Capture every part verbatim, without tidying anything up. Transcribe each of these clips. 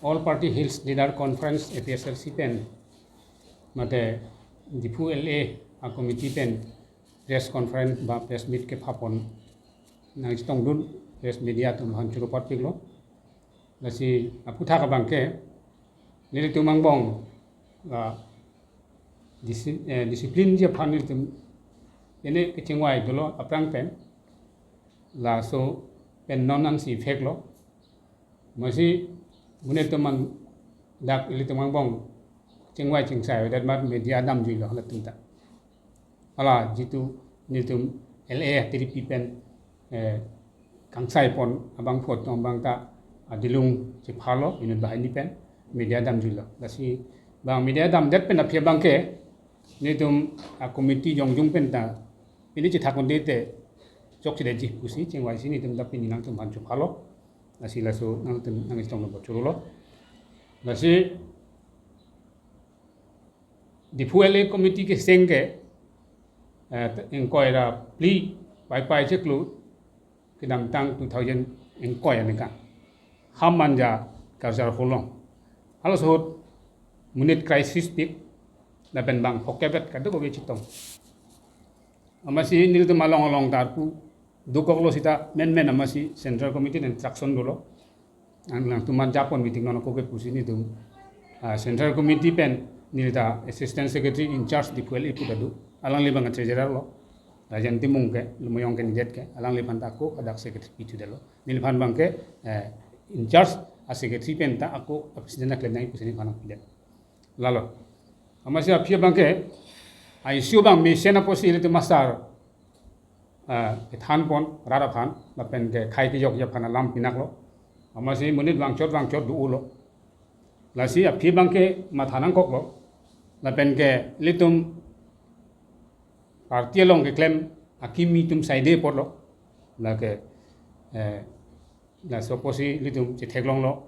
All Party Hills Leader Conference, A P H L C pen mate Diphu L A a committee pen press conference ba press meet kepha pon nangchetongdun press media atum aphan choro patpiklo. Lasi aphuthak abangke nelitum angbong la disi-, eh, discipline ji aphan nelitum ene kechingvai dolo aphrang pen, laso pen non ansi effect lo. Amatsi monit atum an dak ilitum angbong chingvai chingsai avedet amat media damjuilo halatum ta. Hala jitu nelitum L A tiripi pen, eh, kangsai pon abangphu atum abang ta adilung chephalo inut banghini pen media damjuilo. Lasi bang media damdet pen aphi abangke nelitum a committee jongjung pen ta pini chethak un-e te chokchedetji pusi chingvaisi nelitum ta pini nangtum aphan chophalo. Lasi laso nangtum nangchetonglo chorolo. Lasi Diphu L A committee kecheng ke, eh, ingkoi ra phli Paipai chiklo kedamtang two thousand ingkoi aningkan Ham Manja Karjhar Hall along. Halaso ahut monit crisis pik lapen bang phokep-et kadokave chetong. Amatsi nelitum along along ta arpu dokoklo seta menmen amatsi Central Committee instruction dolo. Nangtum aphan japon meeting non ako ke pusi nelitum, ah, Central Committee pen neli ta Assistant Secretary in charge Diphu L A pu ta do. Alangli abang Treasurer lo. Rajen Timung ke, Lumayong candidate ke, alangliphan ta ako hadak secretary pithu detlo. Neliphan abangke, eh, in charge a secretary pen ta ako a president aklem nangji pusi neliphan pidet. Lalo. Amatsi aphi abangke, a issue abang mesen apotsi ilitum master, eh, kethan pon, rat aphan, lapen ke khei kejokji aphan alam pinaklo. Amatsi monit vangchot vangchot do-olo. Lasi aphi abangke matha nangkoklo. Lapen ke ilitum party along keklem akimi atum saide apotlo. Lake, eh, laso apotsi ilitum chetheklonglo.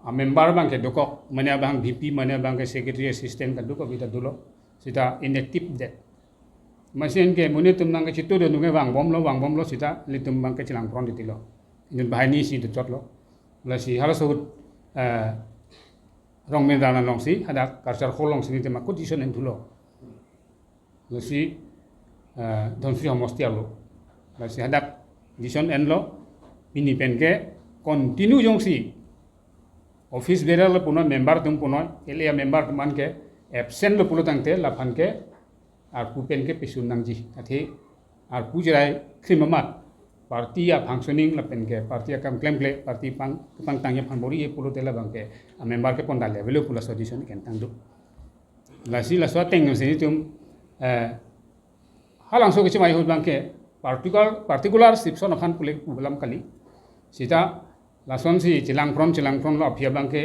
A member abangke dokok, mane abang V P, mane abangke secretary assistant kadokave ta dolo. Seta inactive det. Amatsi anke monit atum nangkachetudun dunge vangbomlo, vangbomlo seta ilitum abangke chelang pron titilo. Inut banghini si dochotlo. Lasi halaso ahut, eh, Rongmin Rana alongsi, hadak Karjhar Hall alongsi nelitum ako decision enthulo. Lasi, eh, Dhansiri homosti arlo. Lasi hadak decision enlo, pini pen ke continue jongsi office bearer lo punoi, member atum punoi, L A member atum anke absent lo pulo tangte laphan ke arpu pen ke pesun nangji. Athe arpu jerai krim amat party a functioning lapen ke party akam klemkle, party pang, pangtangji aphan bor-i-e pulote labangke a member kepon da level lo pu laso decision kentang do. Lasi laso ateng si nelitum, eh, halangso kechimai ahut abangke particular, particular sipson aphan pule pu alam kali. Seta lasonsi chelang pron, chelang pronlo aphi abangke,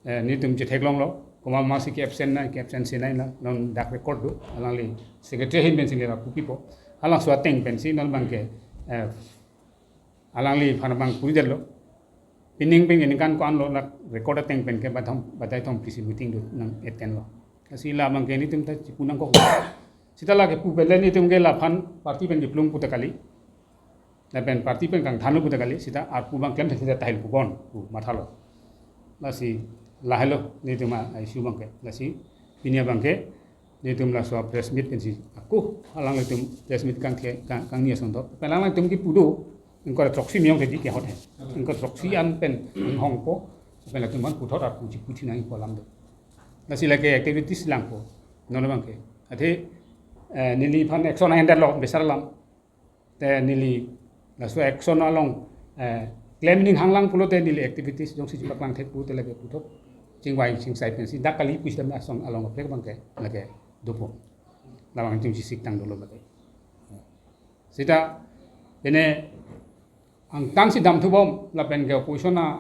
eh, nelitum chetheklonglo. Komat masi ke absent nai, ke absent si nai la, non dak record do. Alangli secretary ahin pensi neli la pupipo. Halangso ateng pensi non abangke, eh, alangliphan abang puri detlo. Pining ping ini kan ko-anlo na record ateng pen ke bathom, batai thom P C meeting do nang attend lo. Lasi labangke nelitum ta chipu nangkok. Seta lake pu pen le nelitum ke laphan party pen kiplung pu ta kali. Lapen party pen kangthanlo pu ta kali, seta arpu abang klemthek seta tahil pukon pu mathalo. Lasi lahelo nelitum a issue abangke. Lasi pini abangke nelitum laso press meet pensi ako alanglitum press meet kang, kang, kangni asonthot. Pen alanglitum kipu do, ingkoi throksi miyong tadi kehot he. Ingkoi throksi an pen hongpo, pen latum aphan puthot arpu chipu chinang ipo alam do. Lasi lake activities langpo. Non abangke. Athe, eh, neliphan action ahen detlo besar alam. Te neli laso action along, eh, klem ning hanglang pulote neli activities jongsi chepaklang thek pulote lake puthot chingvai chingsai pensi dak kali pusdam asong along kaprek abangke lake dopo. Labang chingsi siktang dolo lake. Seta pene angtan si damthubom lapen ke opposition a,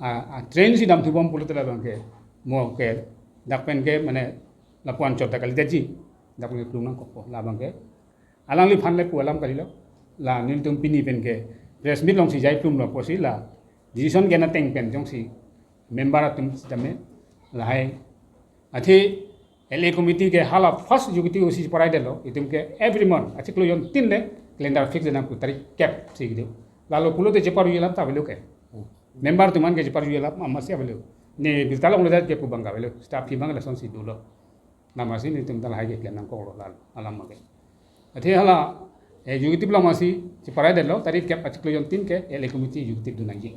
a, a trend si damthubom pulote labangke mo ke dak pen ke mane lapuan chot dak kali detji, dak pen ke plung nangkokpo labangke. Alangliphan le pu alam kalilo. La nelitum pini pen ke press meet alongsi jai plumlo pusi la decision kena ateng pen jongsi member atum sitame lahai. Athe L A committee ke hala first executive usi parai detlo. Itum ke every month achiklo jon tin le calendar fix nang pu tarik kep si gitu. Lalo pulote cheparu alam ta avelo ke. Member atum an ke cheparju alam amatsi avelo. Ne birta along le jat ke pu abang ke avelo. Staff aphi abang lasonsi dolo. Amatsi netum ta lahai ke klem nangkoklo lalo alam ke. Athe hala, eh, executive along amatsi cheparai detlo, tarik kep achiklo jontin ke L A committee executive dun nangji.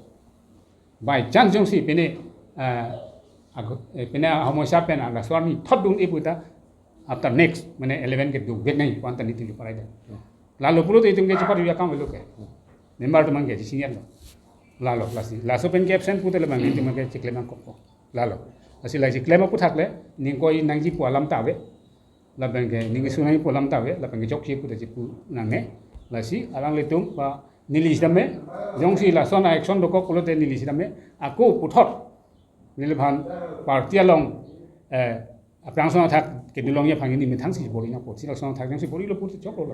By chance jongsi pine, eh, ago-, eh, pine ahomoi sa pen ala suar ni thot dun-e pu ta after next, mane eleven ke duk bek nai, pu anta netum cheparai det. Lalo pulote itum ke cheparju akam avelo ke. Member atum an ke chesenior lo. Lalo, lasi. Laso pen ke absent pute le abang netum ke cheklem nangkokpo. Lalo. Lasi la cheklem aphuthak le, ning koi nangji pu alam ta ave. Lapen ke ning kesu nangji pu alam ta ave, lapen ke chokche pu ta chepu nangne. Lasi, alanglitum ba neli sitame, jongsi lason a-action dokok pulote neli sitame, ako puthot neliphan party along, eh, aphrang ason athak kedun longji aphan neli methang si bor-i nangpo, si lason athak jongsi bor-ilo pute choklo lo.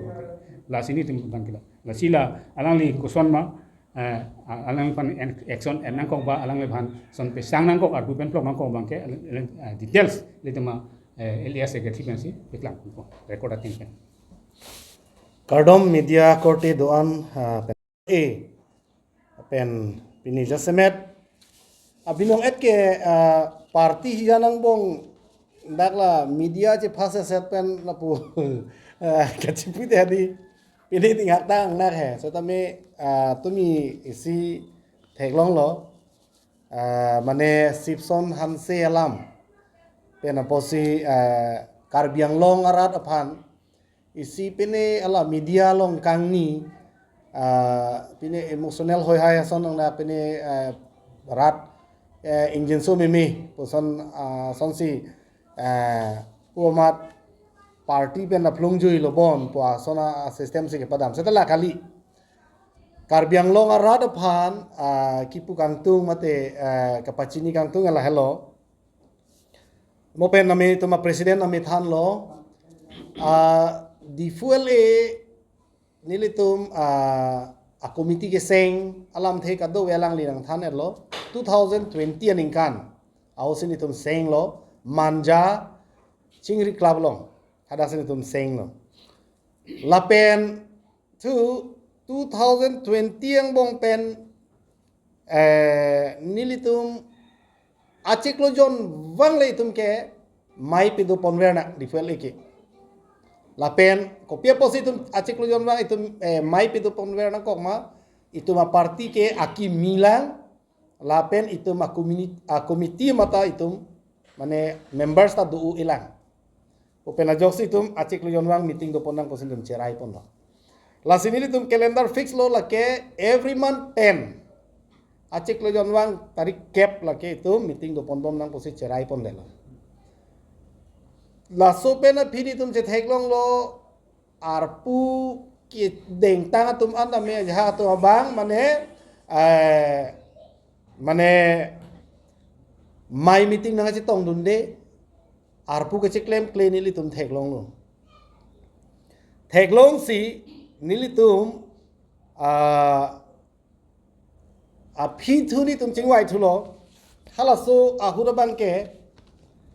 Lasi netum abang ke la. Lasi la alangli koson ma, eh, a-, alangliphan en-, action en nangkok ba alangliphan son pesang nangkok, arpu pen plok nangkok abang ke, eh, details netum, eh, L A secretary pensi paklang po, record ateng pen. Kardom media korte do-an, ah, pen, eh, pen pini jasemet abinong et ke, ah, party hijan angbong dak la media chephaseset pen lapu, ah, kachipu te adi pini ting hak tang nak he. Setame, ah, tumi isi theklonglo, ah, mane Sipson Hanse alam pen apotsi, ah, Karbi Anglong arat aphan isi pine ala media along kangni, ah, pine emotional hoi hai ason nang na pine, ah, rat, eh, ingjinso meme puson, ah, sonsi, eh, pu amat party pen aphlung jui lo bon pu ason a-system si kepadam. Seta la kali. Karbi Anglong arat aphan, ah, kipu kangtung mate, eh, kapachini kangtung ala helo. Mo pen name itum a-president name thanlo, ah, Diphu L A nelitum, ah, a-committee keseng alamthe kadokave alangli nangthan-etlo, two thousand twenty aningkan. Ahusi netum senglo, Manja Chingri Club along. Hadak si netum senglo. Lapen thu two thousand twenty angbong pen, eh, nelitum achiklo jon vang le itum ke mei pado ponver nang Diphu L A ke. Lapen kopi apotsi itum achiklo jon vang itum, eh, mei pado ponver nangkok ma, itum a-party ke akimi lang, lapen itum a-communi-, a-committee mate itum, mane members ta do-o-e lang. Pu pen ajoksi itum achiklo jon vang meeting dopon nang pusi itum cherai ponlo. Lasi nelitum calendar fix lo, lake every month ten achiklo jon vang tarik kep lake itum meeting dopon bom nang pusi cherai ponlelo. Laso pen aphi nelitum chetheklonglo, arpu kedengtang atum an tame ajahak atum abang mane, eh, mane mei meeting nangchetongdunde, arpu kacheklemkle nelitum theklonglo. Theklongsi nelitum, ah, aphi thu nelitum chingvai thulo, halaso ahut abang ke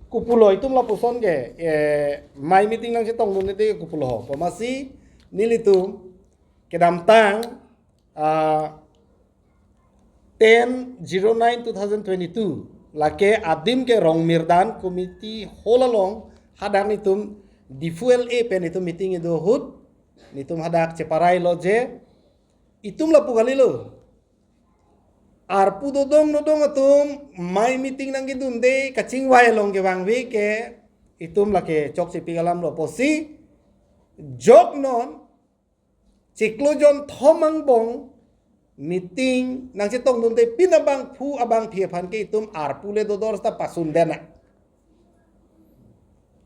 kopulo itum lapuson ke, eh, mei meeting nangchetongdunde kopulo ho. Pu amatsi nelitum kedamtang, ah, ten zero nine two thousand twenty-two lake adim ke Rongmirdan Community Hall along hadak nelitum Diphu L A pen nelitum meeting kedo ahut nelitum hadak cheparai lo je itum lapu kalilo. Arpu dodong dodong atum mei meeting nangkedunde kachingvai along kevangve ke itum lake chokchepik alam lo pusi jok non chiklo jon thom angbong meeting nangchetongdunde pin abangphu abangphi aphan ke itum arpu le dodor ta pasundet nang.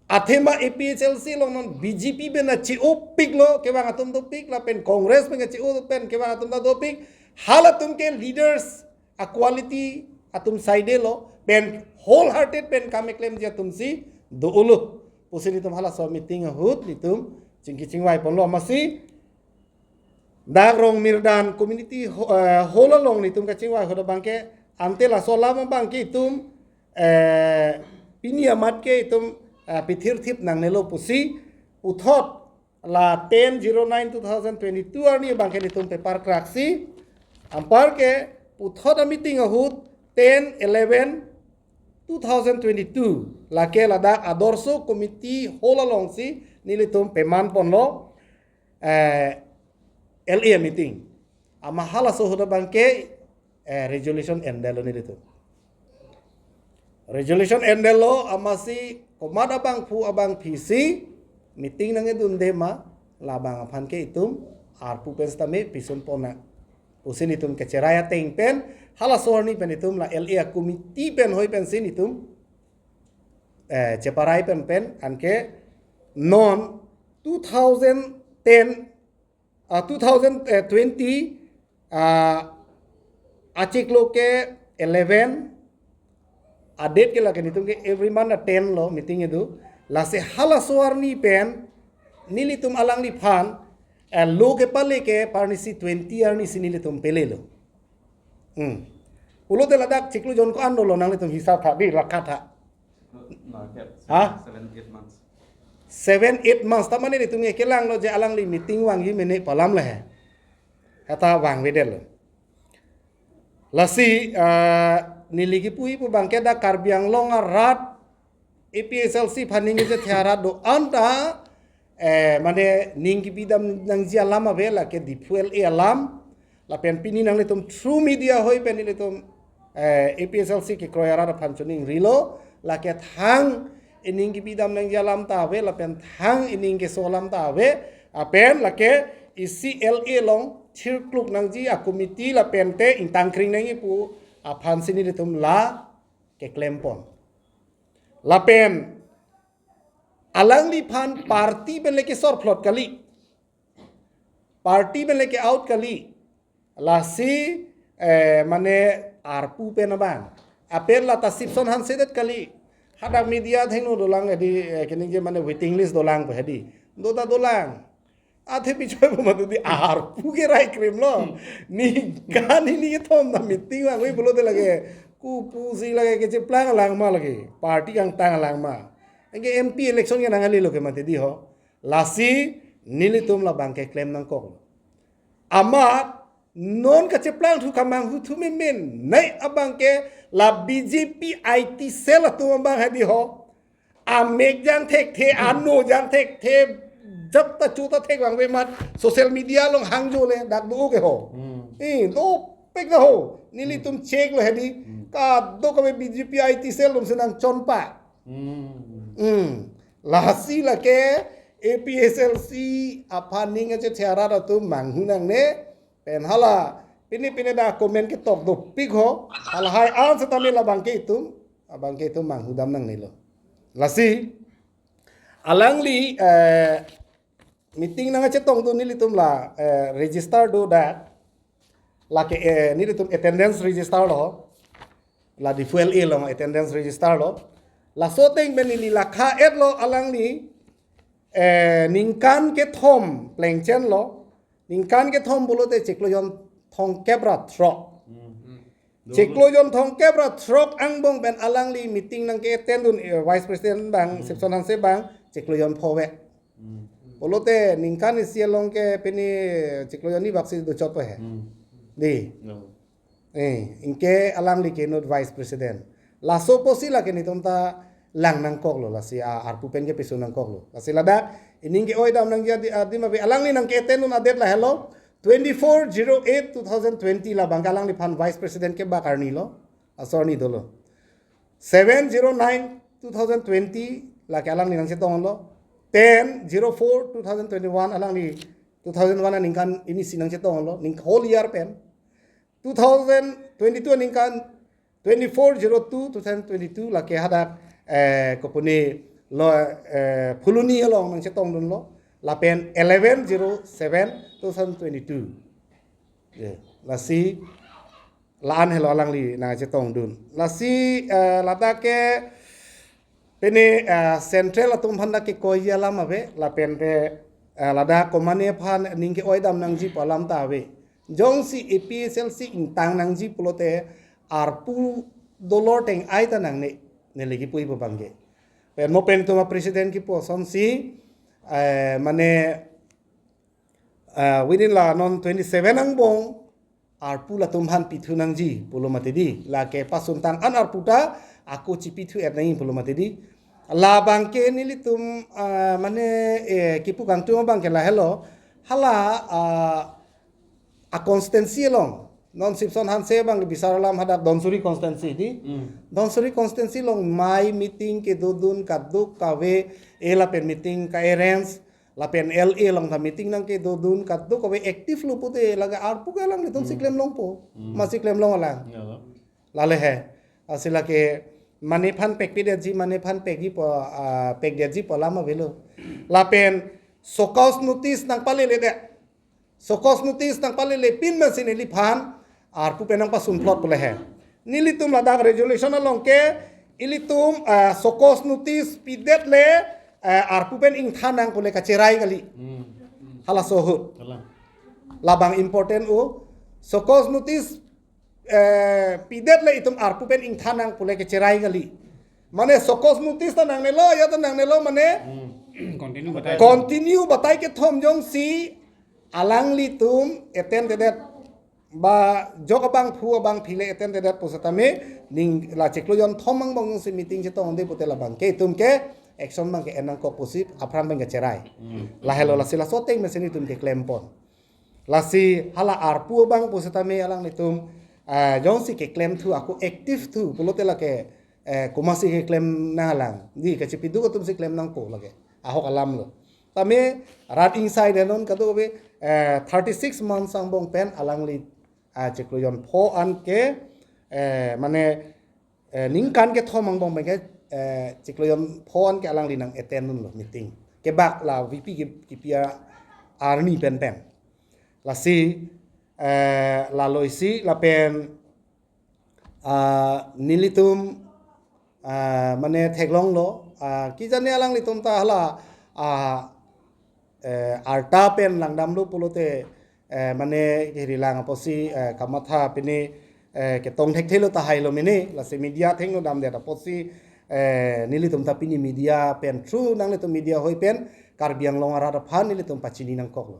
Athema A P H L C along non B J P pen na che-opiklo kevang atum dopik, lapen Congress pen na che-o pen kevang atum ta dopik, halatum ke leaders a-quality atum saidelo, pen wholehearted pen kam keklemji atumsi do-olo pusi nelitum halaso meeting ahut nelitum chingki chingvai ponlo. Amatsi dak Rongmirdan Community Ho-, eh, Hall along nelitum kachingvai ahut abang ke ante laso alam abang ke itum, eh, pini amat ke itum, eh, pithirthip nangnelo pusi puthot la ten zero nine two thousand twenty-two arni abang ke nelitum paper kraksi, anpar ke puthot a meeting ahut ten eleven two thousand twenty-two lake ladak Adorsho Committee Hall alongsi nelitum peman ponlo, eh, L A meeting. Amat halaso ahut abangke, eh, resolution endetlo nelitum. Resolution endetlo amatsi komat abangphu abangphisi meeting nangkedunde ma, labang aphan ke itum arpu pen sitame pisun ponnang pusi nelitum kecherai ateng pen halaso arni pen itum la L A committee pen hoi pensi nelitum, eh, cheparai pen pen anke non two thousand ten, ah, two thousand twenty, ah, achiklo ke eleven, a date ke lake nelitum ke every month a ten lo meeting kedo. Lasi halaso arni pen nelitum alangliphan, eh, lo kepale ke parnisi twenty arnisi nelitum pelelo. Hmm. Pulote ladak chiklo jon ko-an dolo nanglitum hisap tha, di lakha tha. Market. Ha? Seven, eight months. Seven, eight months. Tamane nelitum ke kelanglo je alangli meeting vangji mene pu alam le he. Kata vangvedetlo. Lasi, ah, neli kipu-i pu abangke dak Karbi Anglong arat A P H L C aphan ning kechethe arat do-an ta, eh, mane ning kipidam nangji alam ave lake Diphu L A alam. Lapen pini nanglitum through media hoi pen nelitum, eh, A P H L C kekroi arat aphan choningrilo, lake thang ining kipidam nangji alam ta ave, lapen thang ining keso alam ta ave, lapen lake isi L A along thirkluk nangji a committee lapen te ingtangkring nangji pu aphansi nelitum la keklem pon. Lapen alangliphan party pen le kesor phlot kali. Party pen le ke-out kali. Lasi, eh, mane arpu pen abang. Apen la ta Sipson Hanse det kali. Hadak media thengno dolang hedi, eh, keningje mane waiting list dolang pu hedi. Do ta dolang. Athe bichoi pu mati di arpu ke rai krim lo. Ningkan hini kethom ta meeting vangve pulote lake. Kopusi lake kecheplang lang ma lake. Party kangtang lang ma. Anke M P election ke nangalilo ke mati di ho. Lasi nelitum labang keklem nangkok. Amat non kacheplang thu kamanghu thu memen nai abangke la B J P I T cell atum abang hedi ho. Amek jang thekthe, ano jang thekthe, jap ta chu ta thek vangve amat social media along hangjo le dak do ke ho. Hmm. Eh, dopik ta ho. Nelitum check lo hedi. Hmm. Kadokave B J P I T cell atumsi nangchonpa. Hmm. Hmm. Lasi lake A P H L C aphan ning kechethe arat atum manghu nangne pen hala pine pine dak comment ketok dopik ho, halahai an setame labang ke itum, abang ke itum manghudam nangnelo. Lasi alangli, eh, meeting nangkachetongdun nelitum la, eh, register do dak. Lake, eh, nelitum attendance register lo. La Diphu L A along attendance register lo. Laso ateng pen neli lakha et lo alangli, eh, ningkan kethom plengchen lo. Ningkan kethom pulote chiklo jon thomkep ra throk. Hmm. Chiklo jon thomkep ra throk angbong pen alangli meeting nangke-attend dun, eh, Vice President abang, Hmm. Sipson Hanse abang, chiklo jon pho ave. Hmm. Pulote ningkan isi along ke pini chiklo jon ni baksi dochot pu he. Hmm. Di. No. Eh, anke alangli ke inut Vice President. Laso apotsi lake nelitum ta lang nangkoklo, lasi a, arpu pen ke pisun nangkoklo. Lasi ladak ining ke-oidam nangji adi, adim ave alangli nangke-attend dun a-date la helo. Twenty-four zero eight two thousand twenty labang ke alangliphan Vice President kebak arni lo. Laso arni dolo. Seven zero nine two thousand twenty lake alangli nangchetonglo. Ten zero four two thousand twenty-one alangli two thousand one aningkan inisi nangchetonglo. Ning whole year pen. Two thousand twenty-two aningkan twenty-four zero two two thousand twenty-two lake hadak, eh, kopune lo, eh, Phuloni along nangchetongdunlo. Lapen eleven zero seven two thousand twenty-two. Ya, lasi la-an helo alangli nangchetongdun. Lasi, eh, ladak ke pini, eh, central atum aphan dak kekoiji alam ave, lapen te, eh, ladak komane aphan ning ke-oidam nangji pu alam ta ave. Jongsi A P H L C ingtang nangji pulote arpu dolor teng-ai ta nangne, neli kipu-i pu abang ke. Pen mo pen itum a-president kipu asonsi, eh, mane, eh, within la non twenty-seven angbong, arpu latum aphan pithu nangji pulo mati di. Lake pasuntang an arpu ta ako chipithu-et nangji pulo mati di. Labang ke nelitum, ah, mane, eh, kipu kangtung abang ke lahelo. Hala, ah, a constituency along. Non Sipson Hanse abang ke bisar alam hadak Donsuri constituency di. Hmm. Donsuri constituency along mai meeting kedodun kaduk kave, e lapen meeting ka-arrange, lapen L A along ta meeting nangkedodun kaduk kave active lo pute lake arpu ke alanglitum si Hmm. klem longpo. Hmm. Masi klem long alang. Ya, lo. Lale he. Lasi lake mane aphan pekpidetji, mane aphan pekji pu, ah, pekdetji pu alam avelo. Lapen show cause notice nangpalele det. Show cause notice nangpalele pin masi neliphan arpu pen nangpasun plot pule he. Nelitum ladak resolution along ke ilitum, ah, show cause notice pidet le, ah, arpu pen ingthan nang pule kacherai kali. Hmm. Halaso ahut. Kalang. Labang important o. Show cause notice, eh, pidet le itum arpu pen ingthan nang pule kacherai kali. Mane show cause notice ta nangnelo, ya ta nangnelo mane Hmm. Continue batai. Continue batai kethom jongsi alanglitum attend tedet ba jok abangphu abangphi le attend tedet pusitame ning la chiklo jonthom angbong jongsi meeting chetongde pute labang ke itum ke action abang ke en nangkok pusi aphrang abang kacherai. Hmm. Lahelo lasi laso ateng mesen itum ke klempon. Lasi hala arpu abang pusitame alanglitum, ah, jongsi keklem thu ako active thu pulote lake, eh, komatsi keklem nang alang. Di kachipiduk atum si klem nangpo lake. Ahok alam lo. Tame rat ingsai denon kado be, eh, thirty six months angbong pen alangli, ah, chiklo jonpho an ke, eh, mane, eh, ningkan kethom angbong pen ke, eh, chiklo jonpho an ke alangli nang attend dunlo meeting. Kebak la V P ki, kipi arni pen pen. Lasi, eh, lalo isi lapen, ah, nelitum, ah, mane theklonglo, ah, kijane alanglitum ta hala, ah, eh, arta pen langdamlo pulote, eh, mane kiri lang apotsi, eh, kamatha pini, eh, ketong thekthelo tahai lo mene, lasi media athengno damdet apotsi, eh, nelitum ta pini media pen through nanglitum media ahoi pen Karbi Anglong arat aphan nelitum pachini nangkoklo.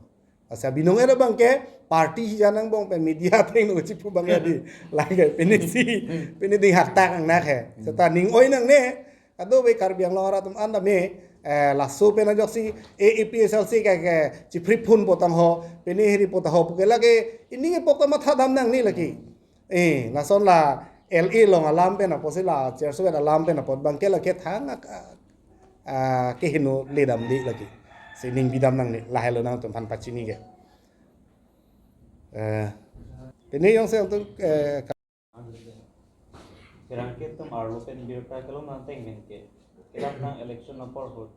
Asa binong era abang ke party hija angbong pen media athengno chipu abang ya di. Lake pini si, pini ding haktak angnak he. Seta ning oi nangne, kado be Karbi Anglong arat atum an tame, eh, laso pen ajoksi A A P H L C ke, ke chipri phun potang ho, pini hiri potang ho, puke lake, ini ke pok ta matha dam nangne lake. Eh, lason la L A along alam pen apotsi la, chair suet alam pen apot abang ke lake thang ak-, ah, kehingno ledam di lake. Si ning bidam nangne, lahelo nangtum aphan pachini ke. Eh, pini jongsi nangtum, eh, Pherangke atum arlo pen birta kelong nangteng pen ke. Kedamtang election apor ahut.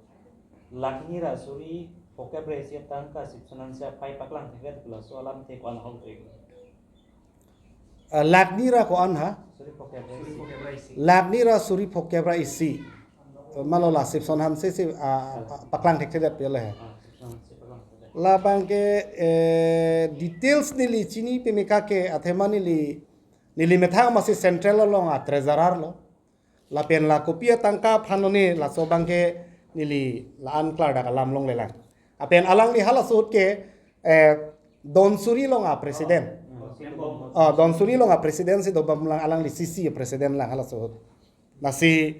Lakh ni ra suri phokep ra isi atangka Sipson Hanse aphai paklang thekthedet laso alamthe ko-an ahok teng. Ah, lakh ni ra ko-an ha? Suri phokep ra isi. Lakh ni ra suri phokep ra isi. Eh, malo la Sipson Hanse si, ah, ah, paklang thekthedet pele he. Ah, Sipson Hanse paklang thekthedet. Labang ke, eh, details neli chini peme kake athema neli, neli methang masi central along a treasurer lo. Lapen la kopi atangka aphan lo ne laso abang ke neli la-an klardak alam longlelang. Lapen alangli halaso ahut ke, eh, Donsuri along a president. Ah, Donsuri along a president si dobom lang, alangli C C a president lang halaso ahut. Lasi,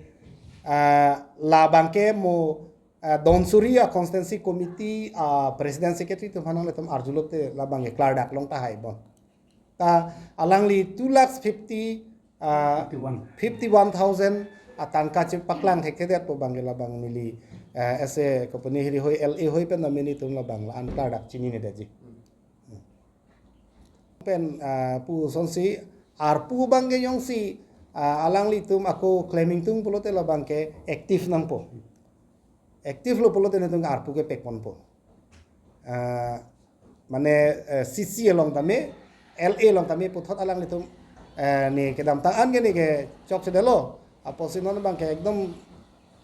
ah, labang ke mo, ah, Donsuri a constituency committee a president secretary atum aphan nanglitum arjulote labang ke klardak long tahai bon. Ta alangli two lakhs fifty, ah, fifty-one. Fifty-one thousand atangka chepaklang thekthedet pu abang ke labang neli, eh, ese kopine hiri hoi L A hoi pen nameni atum labang la-an klardak chininedetji. Pen, ah, pu asonsi arpu abang ke jongsi, ah, alanglitum ako claiming tung pulote labang ke active nangpo. Active lo pulote netum arpu ke pekponpo. Ah, mane, eh, C C along tame, L A along tame puthot alanglitum, eh, ne kedamtang an ke ne kechokchedetlo. Apotsi non abang ke ekdom,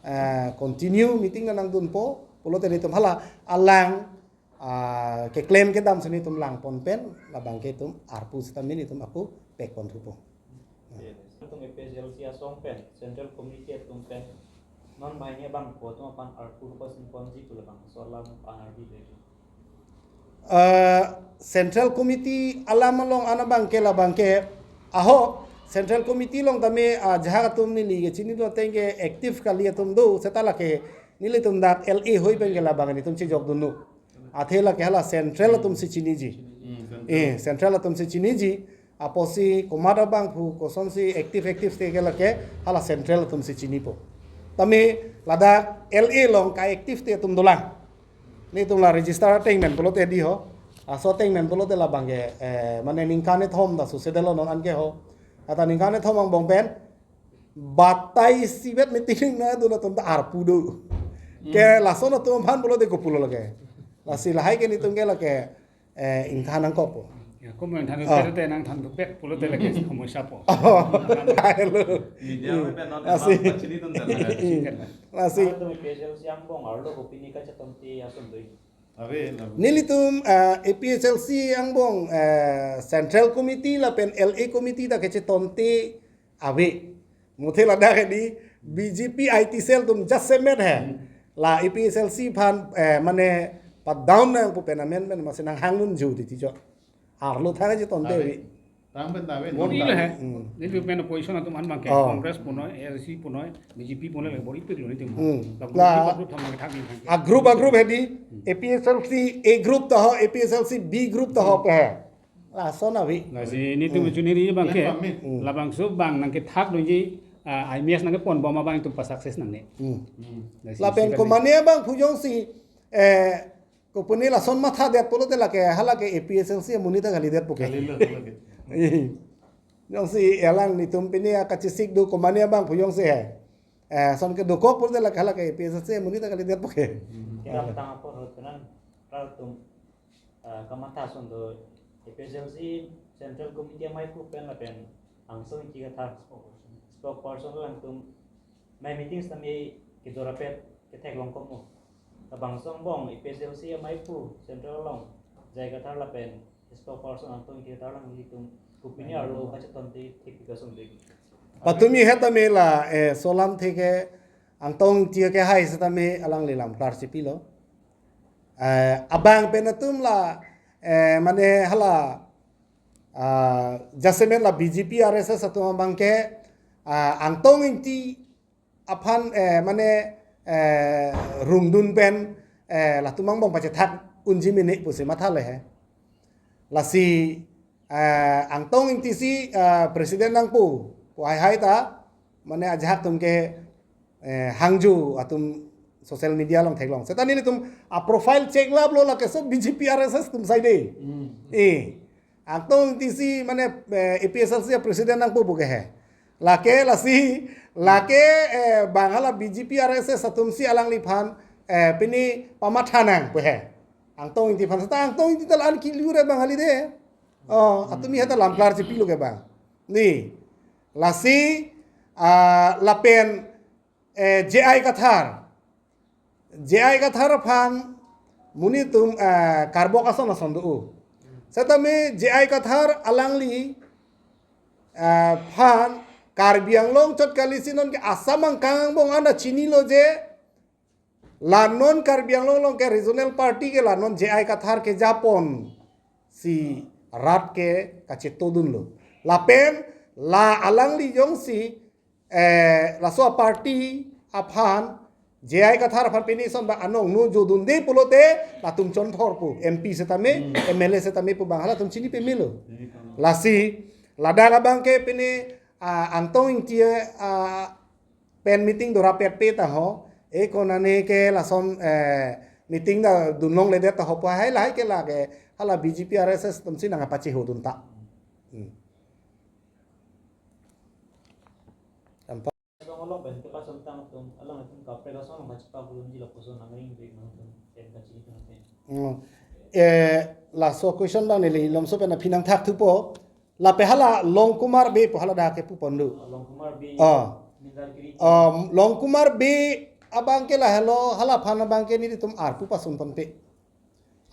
eh, continue meeting nangdunpo pulote netum hala alang, ah, keklem kedam si netum langpon pen, labang ke itum arpu sitame netum ako pekpon thupo. Yes. Itum A P H L C asong pen, Central Committee atum pen, non banghini abangphu atum aphan arpu pasunponji pu labangso alam pangardi le. Uh, Central Committee alam along an abangke labangke ahok Central Committee along tame ajahak atum neli ke chini do ateng ke active kali atum do seta lake nelitum dak L A hoi pen ke labang nelitum chejok dunlo. Athe lake hala Central atum si chiniji. Eh, Central atum si chiniji. Apotsi komat abang pu kosonsi active active te ke lake hala Central atum si chinipo. Tame ladak L A along ka active te atum dolang. Nelitum la register ateng men pulote di ho. Aso ateng men pulote labangke, eh, mane ningkan kethom ta susedetlo non anke ho. Ata ningkan kethom angbong pen batai sibet meeting nangdun atum ta arpu do. Ke lason atum aphan pulote kopulo lake. Lasi lahai ke nelitum ke lake, eh, ingthan nangkokpo. Ya, komat than Ah. pet te nangthan pet pulote lake samosa po. Oh, hello. Media Hmm. Asik. Asik. Asik. Atum A P H L C angbong arlo kopine kachetonte ason do? Ave, ave. Nelitum, eh, A P H L C angbong, eh, Central Committee lapen L A Committee ta kachetonte ave. Muthe ladak di B J P I T cell atum jasemet he. Hmm. La A P H L C aphan, eh, mane pat down nangpo pen amen pen masi nanghang unju titi jo. Arlo thang chetonte Ave. Ave. Tang pen ta ave, Bor non ilo ta he. Hmm. Nelitum pen opposition atum an abangke Oh. Congress punoi, A I C punoi, B J P punoi, bor ipik lo nelitum. Hmm. La group La- group thang thang thang. A group a group he di Hmm. A P H L C A group ta ho, A P H L C B group ta ho Hmm. pe he. Lason ave. Lasi nelitum Hmm. chuniri abangke. Yang pamit. Hmm. Labangso abang nangkethak dunji, ah, I M S nangkepon bom abang itum pa success nangne. Hmm. Hmm. Lasi Lapen sika komane abang pu jongsi, eh, kopine lason mathadet pulote lake halake A P H L C amonit ta kalidetpo ke. Kalilo, kalilo. Jongsi elang nelitum pine akachesik do komane abang pu jongsi he. Eh, son ke dokok pulote lake halake A P H L C amonit ta kalidetpo ke. Hmm. Kiram tang apor hot kanan, rau tum ah, kamatha ason do A P H L C Central Committee amei pu pen lapen Angtong Ingti Kathar spokesperson alangtum amei meeting sitame kedo rapet ketheklong komo. Labangso angbong A P H L C amei pu Central along J I Kathar lapen spokesperson Angtong Ingti Kathar alanglitum kopine arlo kachetonte thekpik ason do? Patumi hetame la, eh, solam theke Angtong Ingti ke hai sitame alangli lam klar chipilo. Eh, abang pen atum la, eh, mane hala, ah, jasemet la B J P R S S atum abangke, ah, Angtong Ingti aphan, eh, mane, eh, rumdun pen, eh, latum angbong pachethak unji mene pusi matha le he. Lasi, eh, Angtong Ingti si, eh, president nangpo pu hai hai ta, mane ajahak atum ke, eh, hangju atum social media along theklong. Seta nelitum a profile check lap lo lake so B J P R S S atum sai de. Hmm. Eh, Angtong Ingti si mane, eh, A P H L C president nangpo pu ke he. Lake lasi, lake, eh, bang hala B J P R S S atum si alangliphan, eh, pine pamatha nang pu he. Angtong Ingti aphan seta Angtong Ingti ta la-an kiliu re bang hali de. Oh, atumi heta lam klar chipilo ke bang. Ni, lasi, ah, lapen, eh, J I Kathar. J I Kathar aphan monit atum, eh, karbok ason ason do. Setame J I Kathar alangli, eh, aphan Karbi Anglong chot kali si non ke Assam angkang angbong anta chinilo je la non Karbi Anglong along ke regional party ke la non J I Kathar kejapon si rat ke kachetodunlo. Lapen la alangli jongsi, eh, laso a party aphan J I Kathar aphan pine son ba anong no jodunde pulote latum chonthor pu M P setame Hmm. M L A setame pu bang halatum chini pemelo. Chini pemelo. Lasi ladak abangke pine, ah, Angtong Ingti, ah, pen meeting do rapet pe ta ho. E konane ke lason, eh, meeting ta dunlongledet ta ho pu hai lahai ke lake hala B J P R S S atum si nangpachehodun ta. Hmm. Dong along pen ke pason tang atum, alangtum kaprek ason along kachepaklunji lapuson nangring bik nangtum pen kachini tang pen. Hmm. Eh, laso question bang neli lomso pen aphi nangthak thupo. Lapen hala Longkumar Bey pu hala dak kepu pon do. Longkumar Bey. Ah. Mindarkiri. Ah, Longkumar Bey abangke lahelo, hala aphan abangke nelitum arpu pasun ponpe.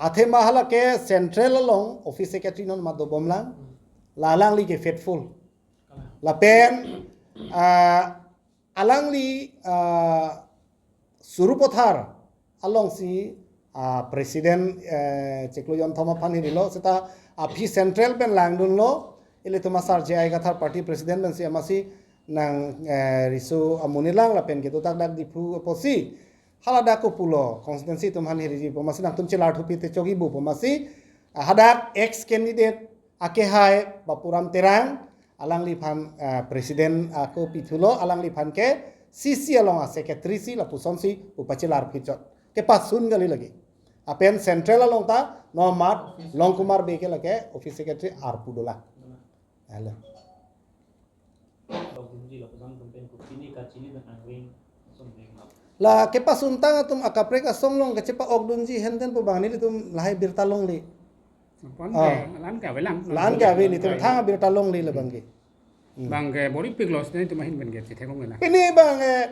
Athema hala ke Central along office secretary non ma dobomlang. La alangli ke faithful. Lapen, ah, alangli, ah, Sarupathar alongsi a president, eh, chiklo jonthom aphan hirilo, seta aphi central pen langdunlo, ilitum asar J I Kathar party president pensi amatsi nang, eh, riso amonit lang lapen kedo tak dak Diphu apotsi. Hala dak kopulo constituency atum aphan hiriji pu amatsi nangtum chelar thupi te chogi bu pu amatsi. Ah, hadak ex candidate akehai Bapuram Terang, alangliphan, ah, president ako pithulo, alangliphan ke C C along a secretary si lapusonsi upachelar phichot. Kepasun kali lagi. Apen central along ta nomat Longkumar Bey ke lake office secretary arpu dolang. Halo. Longkumar Bey lapuson tum pen kopine kachini dan angring something. La kepasuntang atum akaprek asong along kachepa-okdunji henten pu bang nelitum lahai birta longle. Apon Ah. ke, la-an ke avelang. La-an ke ave, nelitum thang abirta longle labang ke. Hmm. Bang ke bor-ipik lo, sini tum ahin pen ke chetheklong na. Pini bang, eh,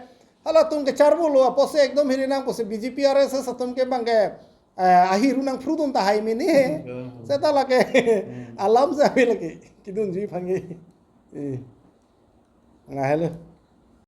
halatum kecharvulo, apotsi ekdom hiri nang, apotsi B J P R S S atum ke bang ke, eh, ahiru nangphrudun tahai mini. Hmm. Seta lake, Hmm. alam si ave lake, kedunji aphan ke. Eh. Nang halo.